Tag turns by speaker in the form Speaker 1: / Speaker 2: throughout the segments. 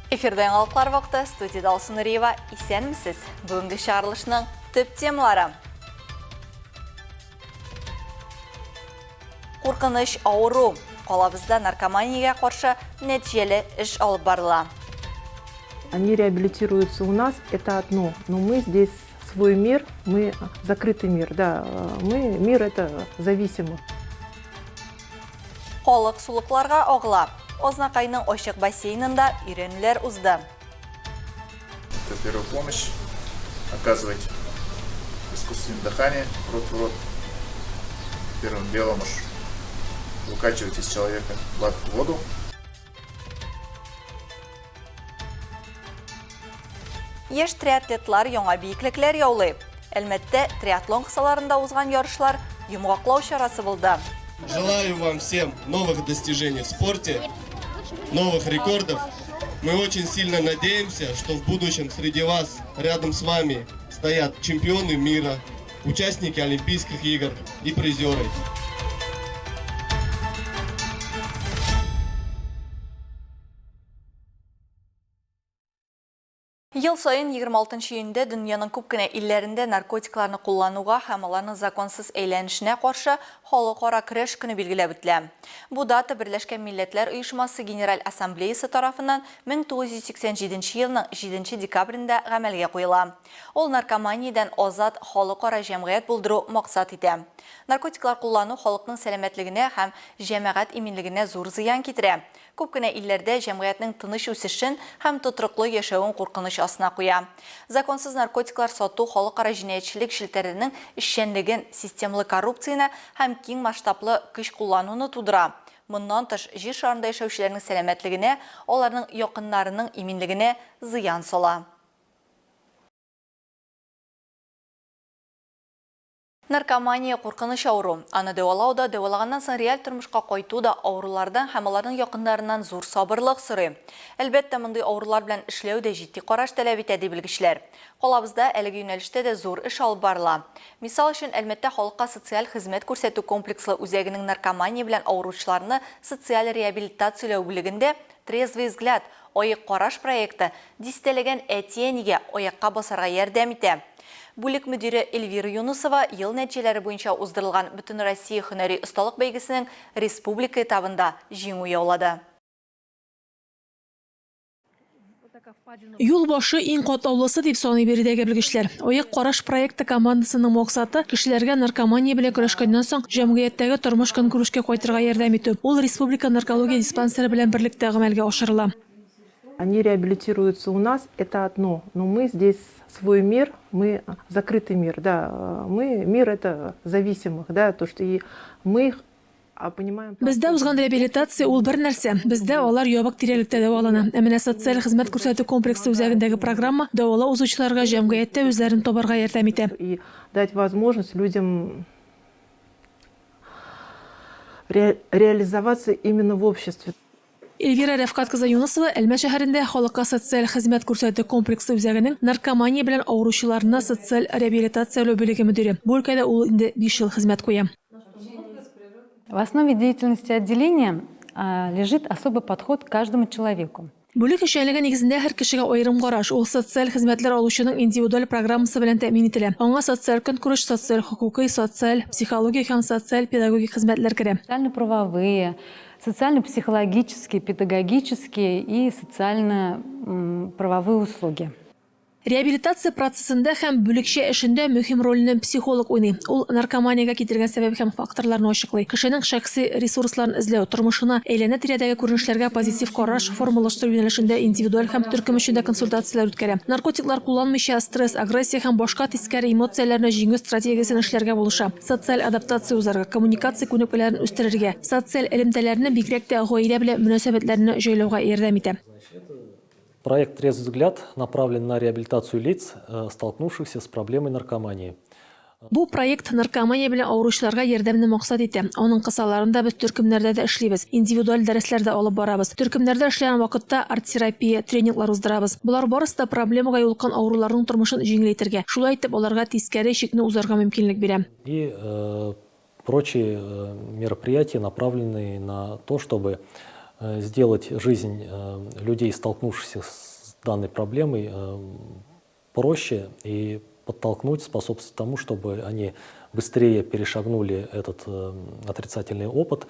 Speaker 1: Эфирда яңалыклар вакыты, студиядә Алсу Нуриева. Исәнмесез! Бүгенге чыгарылышның төп темалары. Куркыныч авыру. Калабызда наркоманиягә каршы нәтиҗәле эш алып барыла.
Speaker 2: Они реабилитируются у нас, это одно, но мы здесь свой мир, мы закрытый мир, да, мы мир это зависимых.
Speaker 1: Халык сулыкларга агыла. Азнакайның ачык бассейнында өйрәнүләр узды.
Speaker 3: Это первая помощь. Оказывать искусственное дыхание рот в рот. Первым делом уж выкачивать из человека воду.
Speaker 1: Яшь триатлетлар яңа биеклекләр яулый. Әлмәттә триатлон кысаларында узган ярышлар йомгаклау чарасы булды.
Speaker 4: Желаю вам всем новых достижений в спорте, новых рекордов. Мы очень сильно надеемся, что в будущем среди вас, рядом с вами, стоят чемпионы мира, участники Олимпийских игр и призеры.
Speaker 1: Ел саен 26 июньдә дөньяның күп кенә илләрендә наркотикларны куллануга һәм аларның законсыз әйләнешенә каршы Халыкара көрәш көне билгеләп үтелә. Бу дата Берләшкән Милләтләр Оешмасы Генераль Ассамблеясы тарафыннан 1987 елның 7 декабрендә гамәлгә куела. Ул наркоманиядән азат халыкара җәмгыять булдыру максат итә. Наркотиклар куллану халыкның сәламәтлегенә һәм җәмәгать иминлегенә зур зыян китерә. Күп кенә илләрдә җәмгыятьнең тыныч үсешен һәм тотрыклы яшәвен куркыныч астына куя. Законсыз наркотиклар сату халыкара җинаятьчелек челтәренең эшчәнлеген, системалы коррупцияне һәм киң масштаблы көч куллануны тудыра. Моннан тыш, Җир шарында яшәүчеләрнең сәламәтлегенә, аларның якыннарының иминлегенә зыян сала. Наркомания, куркыныч авыру. Аны дәвалау да, дәвалаганнан соң реаль тормышка кайту да авырулардан һәм аларның якыннарыннан зур сабырлык сорый. Әлбәттә, мондый авырулар белән эшләү дә җитди караш таләп итә, ди белгечләр. Калабызда әлеге юнәлештә дә зур эш алып барыла. Мисал өчен, Әлмәттә халыкка социаль хезмәт күрсәтү комплекслы үзәгенең наркомания белән авыручыларны социаль реабилитацияләү бүлегендә Трезвый взгляд, Аек караш проекты дистәләгән әти-әнигә аякка басарга ярдәм итә. Бүлек мөдире Эльвира Юнысова ел нәтиҗәләре буенча уздырылган Бөтенроссия һөнәри осталык бәйгесенең республика этабында җиңү яулады.
Speaker 5: Юл башы иң катлаулысы, дип саный биредәге белгечләр. Аек караш проекты командасының максаты, кешеләргә наркомания белән көрәшкәннән соң, җәмгыятьтәге тормыш-көнкүрешкә кайтырга ярдәм итү. Ул республика наркология диспансеры белән берлектә гамәлгә ашырыла.
Speaker 2: Они реабилитируются у нас, это одно, но мы здесь свой мир, мы закрытый мир, да, мы мир это зависимых, да, то, что и мы их понимаем.
Speaker 5: Бездә узган реабилитация ул бер нәрсә, бездә алар ябык тирәлектә дәвалана. Ә менә социаль хезмәт күрсәтү комплексы үзәгендәге программа дәвалау узучыларга җәмгыятьтә үзләрен табарга ярдәм итә.
Speaker 2: И дать возможность людям реализоваться именно в обществе.
Speaker 5: Эльвира Рәфкать кызы Юнысова Әлмәт шәһәрендә халыкка социаль хезмәт күрсәтү комплексы үзәгенең наркомания белән авыручыларны социаль реабилитацияләү бүлеге мөдире. Бу өлкәдә ул инде биш ел хезмәт куя.
Speaker 6: В основе деятельности отделения лежит особый подход к каждому человеку.
Speaker 5: Бүлек эшчәнлеге нигезендә һәр кешегә аерым караш, ул социаль хезмәтләр алучының индивидуаль программасы белән тәэмин ителә. Аңа социаль-көнкүреш, социаль-хокукый, социаль, психологик һәм социаль-педагогик хезмәтләр керә.
Speaker 6: Социально-правовые, социально-психологические, педагогические и социально-правовые услуги.
Speaker 5: Реабилитация процессында һәм бүлекчә эшендә мөһим рольне психолог уйный. Ул наркоманиягә китергән сәбәп һәм факторларны ачыклый, кешенең шәхси ресурсларын эзләү, тормышына, әйләнә-тирәдәге күренешләргә позитив караш формалаштыру юнәлешендә индивидуаль һәм төркем эчендә консультацияләр үткәрә. Наркотиклар кулланмыйча, стресс, агрессия һәм башка тискәре эмоцияләрне җиңү стратегиясен эшләргә булыша, социаль адаптация узарга, коммуникация күнекмәләрен үстерергә, социаль элемтәләрне, бигрәк тә гаилә белән мөнәсәбәтләрне җайлауга ярдәм итә.
Speaker 7: Проект «Трезвый взгляд» направлен на реабилитацию лиц, столкнувшихся с проблемой наркомании.
Speaker 5: Бу проект наркомания белән авыручыларга ярдәмне максат итә. Аның кысаларында без төркемнәрдә дә эшлибез, индивидуаль дәресләр дә алып барабыз. Төркемнәрдә эшләгән вакытта арт-терапия, тренинглар уздырабыз. Болар барысы да проблемага юлыккан авыруларның тормышын җиңеләйтергә, шулай итеп аларга тискәре чикне узарга мөмкинлек бирә.
Speaker 7: И прочие мероприятия, направленные на то, чтобы Сделать жизнь людей, столкнувшихся с данной проблемой, проще и подтолкнуть, способствовать тому, чтобы они быстрее перешагнули этот отрицательный опыт.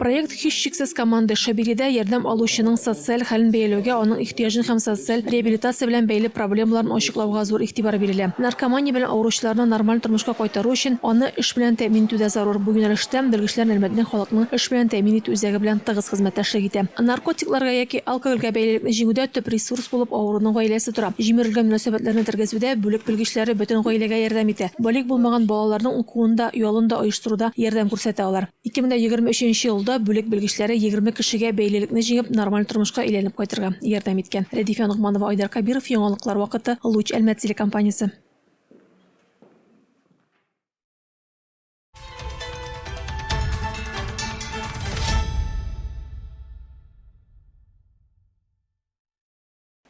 Speaker 5: Проект һичшиксез команда эше. Биредә ярдәм алучының социаль хәлен бәяләүгә, аның ихтыяҗын һәм социаль реабилитация белән бәйле проблемаларын ачыклауга зур игътибар бирелә. Наркомания белән авыручыларны нормаль тормышка кайтару өчен аны эш белән тәэмин итү дә зарур. Бу юнәлештә белгечләр Әлмәтнең халыкны эш белән тәэмин итү үзәге белән тыгыз хезмәттәшлек итә. Наркотикларга яки алкогольгә бәйлелекне җиңүдә төп ресурс булып авыруның гаиләсе тора. Җимерелгән мөнәсәбәтләрне тергезүдә бүлек белгечләре бөтен гаиләгә ярдәм итә. Балигъ булмаган балаларның укуын да, ялын да оештыруда ярдәм күрсәтә алар. 2023 нче елда бүлек белгечләре 20 кешегә бәйлелекне җиңеп, нормаль тормышка әйләнеп кайтырга ярдәм иткән. Рәдифә Ногманова, Айдар Кабиров, Яңалыклар вакыты, Луч Әлмәт телекомпаниясе.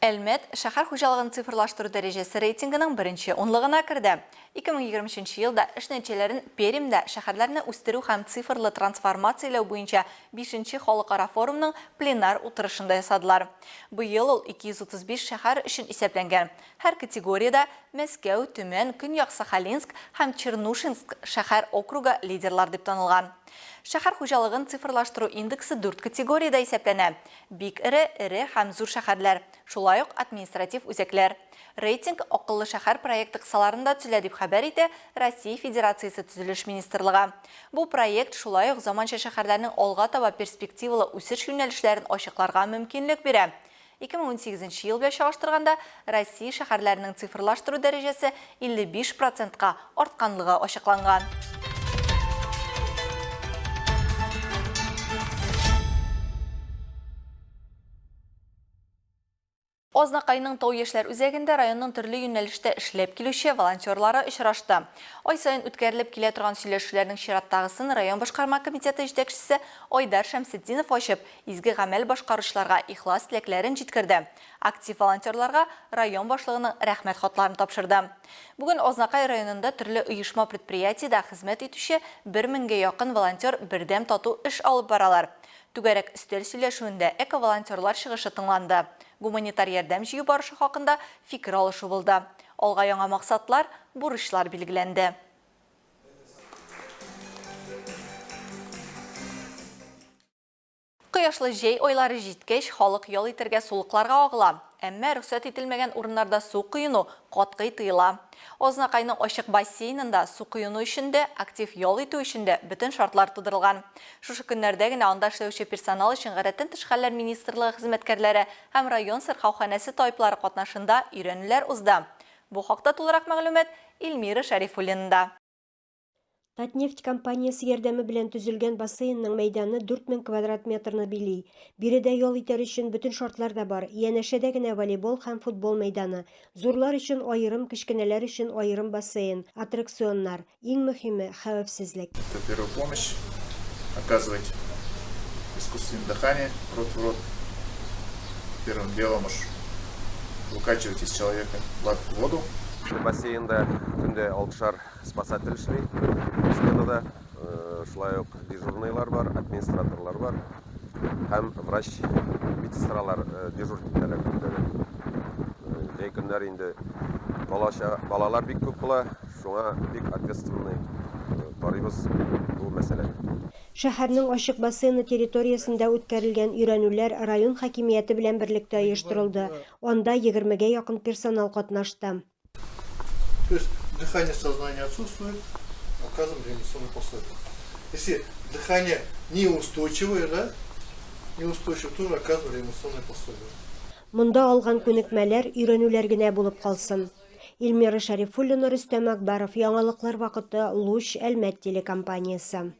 Speaker 1: Әлмәт шәһәр хуҗалыгын цифрлаштыру дәрәҗәсе рейтингының беренче унлыгына керде. 2023 елда эш нәтиҗәләрен Пермьдә шәһәрләрне үстерү һәм цифрлы трансформацияләү буенча бишенче халыкара форумның пленар утырышында ясадылар. Быел ул 235 шәһәр өчен исәпләнгән. Һәр категориядә Мәскәү, Төмән, Көньяк Сахалинск һәм Чернушинск шәһәр округы лидерлар дип танылган. Шәһәр хуҗалыгын цифрлаштыру индексы дүрт категориядә исәпләнә, Бик эре, эре һәм зур шәһәрләр, шулай ук административ үзәкләр. Рейтинг Акыллы шәһәр проекты кысаларында төзелә, дип хәбәр итә Россия Федерациясе Төзелеш министрлыгы. Бу проект шулай ук заманча шәһәрләрнең алга таба перспективалы үсеш юнәлешләрен ачыкларга мөмкинлек бирә. 2018 нче ел белән чагыштырганда, Россия шәһәрләренең цифрлаштыру дәрәҗәсе 55 процентка артканлыгы ачыкланган. Азнакайның Тау яшьләр үзәгендә районның төрле юнәлештә эшләп килүче волонтерлары очрашты. Ай саен үткәрелеп килә торган сөйләшүләрнең чираттагысын район башкарма комитеты җитәкчесе Айдар Шәмсетдинов ачып, изге гамәл башкаручыларга ихлас теләкләрен җиткерде. Актив волонтерларга район башлыгының Рәхмәт хатларын тапшырды. Бүген Азнакай районында төрле оешма-предприятиедә хезмәт итүче бер меңгә якын волонтер бердәм тату эш алып баралар. Түгәрәк өстәл сөйләшүендә эко-волонтерлар чыгышы тыңланды. Гуманитар ярдәм җыю барышы хакында фикер алышу булды. Алга яңа максатлар, бурычлар билгеләнде. Кояшлы җәй айлары җиткәч, халык ял итәргә сулыкларга агыла. Әмма рөхсәт ителмәгән урыннарда су коену катгый тыела. Азнакайның ачык бассейнында су коену өчен дә, актив ял итү өчен дә бөтен шартлар тудырылган. Шушы көннәрдә генә анда эшләүче персонал өчен Гадәттән тыш хәлләр министрлыгы хезмәткәрләре һәм район сырхауханәсе табиблары катнашында өйрәнүләр узды. Бу хакта тулырак мәгълүмат Эльмира Шәрифуллинада.
Speaker 8: Татнефть компаниясе ярдәме белән төзелгән бассейнның мәйданы 4000 квадрат метрны били. Биредә ял итәр өчен бөтен шартлар да бар, янәшәдә генә волейбол һәм футбол мәйданы. Зурлар өчен аерым, кечкенәләр өчен аерым бассейн, аттракционнар. Иң мөһиме, хәвефсезлек.
Speaker 3: Это первая помощь оказывать искусственное дыхание рот в рот. Первым делом уж выкачивать из человека воду.
Speaker 9: Бассейнда көндә алтышар Спасатель эшли сменада, шулай ук дежурныйлар бар, администраторлар бар һәм врач, медсестралар дежур итәләр көндәлек. Җәй көннәр инде балача, балалар бик күп була, шуңа бик ответственный карыйбыз бу мәсьәләгә.
Speaker 8: Шәһәрнең ачык бассейны территориясендә үткәрелгән өйрәнүләр район хакимияте белән берлектә оештырылды, анда егермегә якын персонал катнашты.
Speaker 10: То есть дыхание сознания отсутствует, оказываем реанимационное пособие. Если дыхание неустойчивое, да, неустойчивое, тоже оказываем реанимационное пособие.
Speaker 8: Монда алган күнекмәләр, өйрәнүләр генә булып калсын. Эльмира Шәрифуллина, Рөстәм Акбаров, Яңалыклар вакыты, Луч, Әлмәт телекомпаниясе.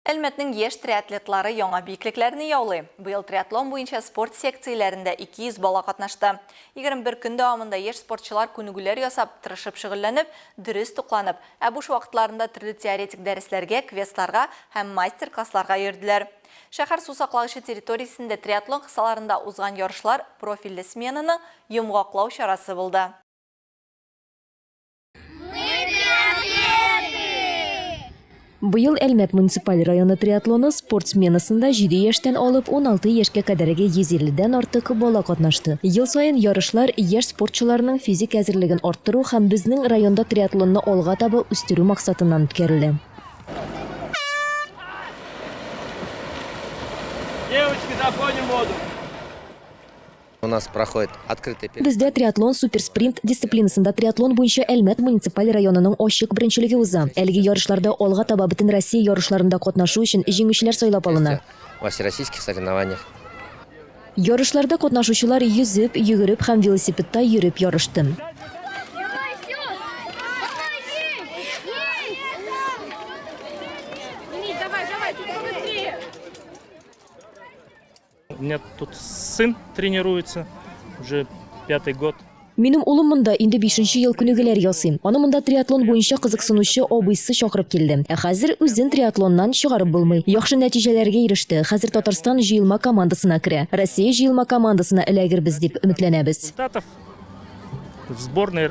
Speaker 1: Әлмәтнең яшь триатлетлары яңа биеклекләрне яулый. Быел триатлон буенча спорт секцияләрендә 200 бала катнашты. 21 көн дәвамында яшь спортчылар күнегүләр ясап, тырышып шөгыльләнеп, дөрес тукланып, ә буш вакытларында төрле теоретик дәресләргә, квестларга һәм мастер-классларга йөрделәр. Шәһәр су саклагычы территориясендә триатлон кысаларында узган ярышлар профильле сменаның йомгаклау чарасы булды.
Speaker 11: Быел Әлмәт муниципаль районы триатлоны спорт сменасында җиде яшьтән алып 16 яшькә кадәрге 150 дән артык бала катнашты. Ел саен ярышлар яшь спортчыларның физик әзерлеген арттыру һәм безнең районда триатлонны алга таба үстерү максатыннан үткәрелә.
Speaker 12: Девочки, заходим в воду.
Speaker 13: У нас проходит открытый
Speaker 11: Бездә триатлон суперспринт дисциплинасында триатлон буенча Әлмәт муниципаль районының ачык беренчелеге уза. Әлеге ярышларда алга таба Бөтенроссия ярышларында катнашу өчен җиңүчеләр сайлап алына.
Speaker 13: Во всероссийских соревнованиях.
Speaker 11: Ярышларда катнашучылар йөзеп, йөгереп һәм велосипедта йөреп ярышты.
Speaker 14: У меня тут сын тренируется уже пятый год.
Speaker 11: Минем улым монда инде бишенче ел күнегүләр ясый. Аны монда триатлон буенча кызыксынучы абыйсы чакырып килде. Ә хәзер үзен триатлоннан чыгарып булмый. Яхшы нәтиҗәләргә иреште. Хәзер Татарстан җыелма командасына керә. Россия җыелма командасына эләгербез дип өметләнәбез.
Speaker 14: Результатов в сборной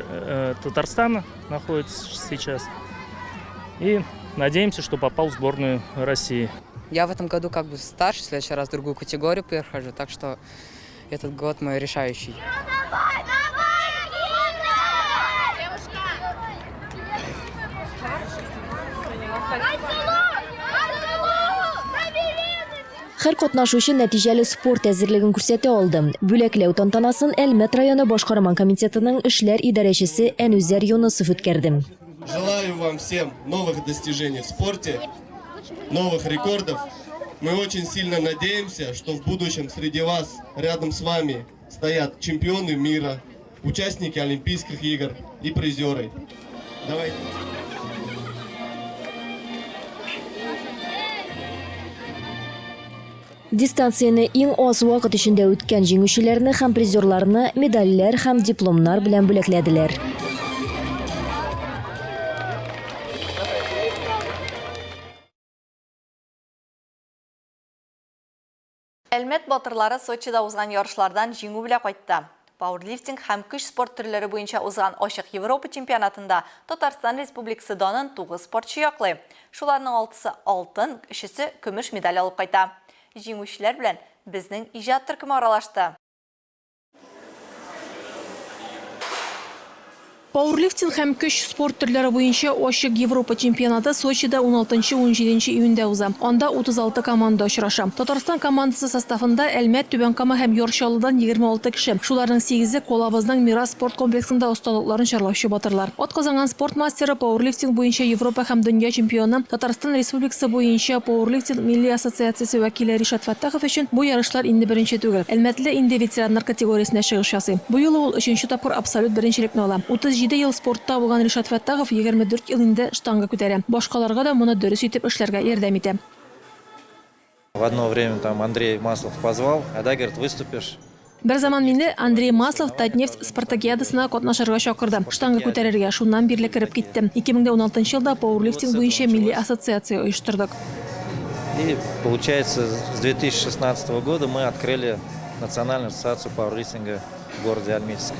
Speaker 14: Татарстана находится сейчас. И надеемся, что попал в сборную России.
Speaker 15: Я в этом году как бы старше, в следующий раз в другую категорию перехожу, так что этот год мой решающий.
Speaker 11: Һәр катнашучы нәтиҗәле спорт әзерлеген күрсәтә алды. Бүләкләү тантанасын Әлмәт районы башкарма комитетының эшләр идарәчесе Әнүзәр Юнысов үткәрде.
Speaker 4: Желаю вам всем новых достижений в спорте, новых рекордов. Мы очень сильно надеемся, что в будущем среди вас, рядом с вами, стоят чемпионы мира, участники Олимпийских игр и призеры. Давайте.
Speaker 11: Дистанцияне иң аз вакыт эчендә үткән җиңүчеләрне һәм призерларны медальләр һәм дипломнар белән бүләкләделәр.
Speaker 1: Әлмәт батырлары Сочида узган ярышлардан җиңү белән кайтты. Пауэрлифтинг һәм көч спорт төрләре буенча узган ачык Европа чемпионатында Татарстан Республикасы данын тугыз спортчы яклый. Шуларның алтысы алтын, өчесе көмеш медаль алып кайта. Җиңүчеләр белән безнең иҗат төркеме аралашты.
Speaker 5: Пауэрлифтинг һәм көч спорт төрләре буенча ачык Европа чемпионаты Сочида 16-17 июньдә уза. Анда 36 команда очраша. Татарстан командасы составында Әлмәт, Түбән Кама һәм Яр Чаллыдан 26 кеше. Шуларның сигезе калабызның Мирас спорт комплексында осталыкларын чарлаучы батырлар. Атказанган спорт мастеры, пауэрлифтинг буенча Европа һәм дөнья чемпионы, Татарстан Республикасы буенча пауэрлифтинг милли ассоциациясе вәкиле Ришат Фәттахов өчен бу ярышлар инде беренче түгел. Әлмәтле инде ветераннар категориясендә чыгыш ясый. Бу юлы ул өченче тапкыр абсолют беренчелекне ала. 37 ел спортта булган Ришат Фәттахов 24 ел инде штанга күтәрә. Башкаларга да моны дөрес итеп эшләргә ярдәм итә.
Speaker 16: В одно время там Андрей Маслов позвал, а да, говорит, выступишь.
Speaker 5: Берзаман мине Андрей Маслов Татнефть спартакиадасына катнашырга чакырды. Штанга күтәрергә шуннан бирле кереп киттем. 2016 елда пауэрлифтинг буенча милли ассоциация оештырдык.
Speaker 16: И получается, с 2016 года мы открыли Национальную ассоциацию пауэрлифтинга в городе Альметьевск.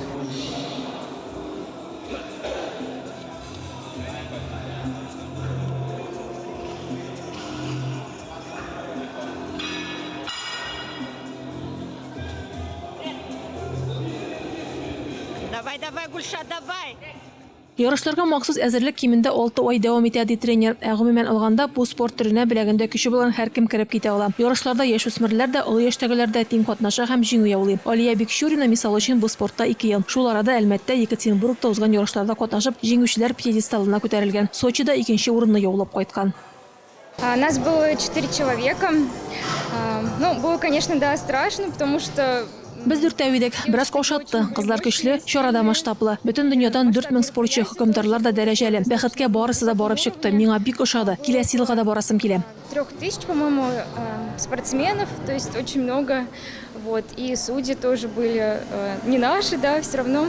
Speaker 17: Давай, давай, Гульша, давай!
Speaker 5: Ярышларга махсус әзерлек кимендә алты ай дәвам итә, ди тренер. Ә гомумән алганда, бу спорт төренә беләгендә көче булган һәркем кереп китә ала. Ярышларда яшүсмерләр дә, олы яшьтәгеләр дә тиң катнаша һәм җиңү яулый. Алия Бикчурина, мисал өчен, бу спортта ике ел. Шул арада Әлмәттә, Екатеринбургта узган ярышларда катнашып, җиңүчеләр пьедесталына күтәрелгән. Сочида икенче урынны яулап кайткан.
Speaker 18: Нас было четыре человека. Ну, было, конечно, да, страшно, потому что
Speaker 5: Без дүртәү идек. Бераз каушатты. Кызлар көчле, чара да масштаблы. Бөтен дөньядан 4000 спортчы, хөкемдарлар да дәрәҗәле. Бәхеткә барысы да барып чыкты. Миңа бик ошады. Киләсе елга да барасым килә.
Speaker 18: 3000, по-моему, спортсменов, то есть очень много. Вот, и судьи тоже были не наши, да, все равно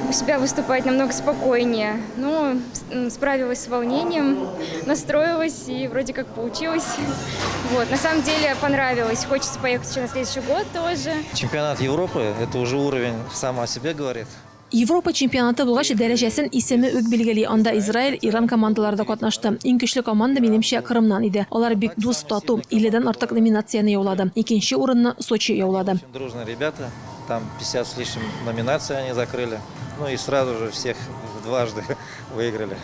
Speaker 18: у себя выступать намного спокойнее. Но справилась с волнением, настроилась и вроде как получилось. Вот, на самом деле понравилось. Хочется поехать еще на следующий год тоже.
Speaker 16: Чемпионат Европы – это уже уровень сам о себе говорит.
Speaker 5: Европа чемпионаты булгач, дәрәҗәсен исеме үк билгели. Анда Израиль, Иран командалары да катнашты. Иң көчле команда, минемчә, Кырымнан иде. Алар бик дус, тату. Илледән артык номинацияне яулады. Икенче урынны Сочи яулады.
Speaker 16: Очень дружные ребята, там 50 с лишним номинаций они закрыли. Ну и сразу же всех дважды выиграли.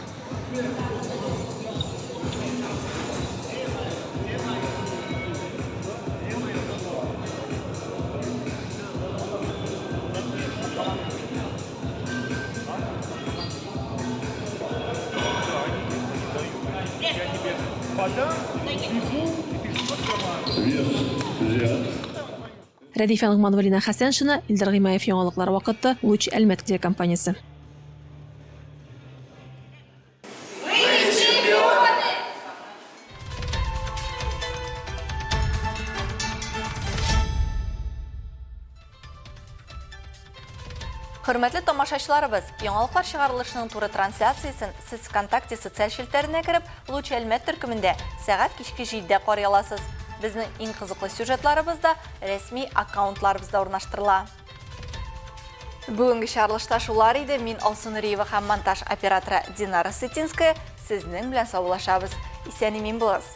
Speaker 5: Рәдифә Ногманова, Лина Хәсәншина, Илдар Гыймаев яңалыклар вакыты, Луч Әлмәт телекомпаниясе.
Speaker 1: Хөрмәтле тамашачыларыбыз, яңалыклар чыгарылышының туры трансляциясен сез ВКонтакте социаль челтәренә кереп, Луч Әлмәт төркемендә сәгать кичке 7-дә карый аласыз. Безнең иң кызыклы сюжетларыбыз да рәсми аккаунтларыбызда урнаштырыла. Бүгенге чыгарылышта шулар иде. Мин Алсу Нуриева һәм монтаж операторы Динара Сытинская сезнең белән саубуллашабыз. Исән-имин булыгыз.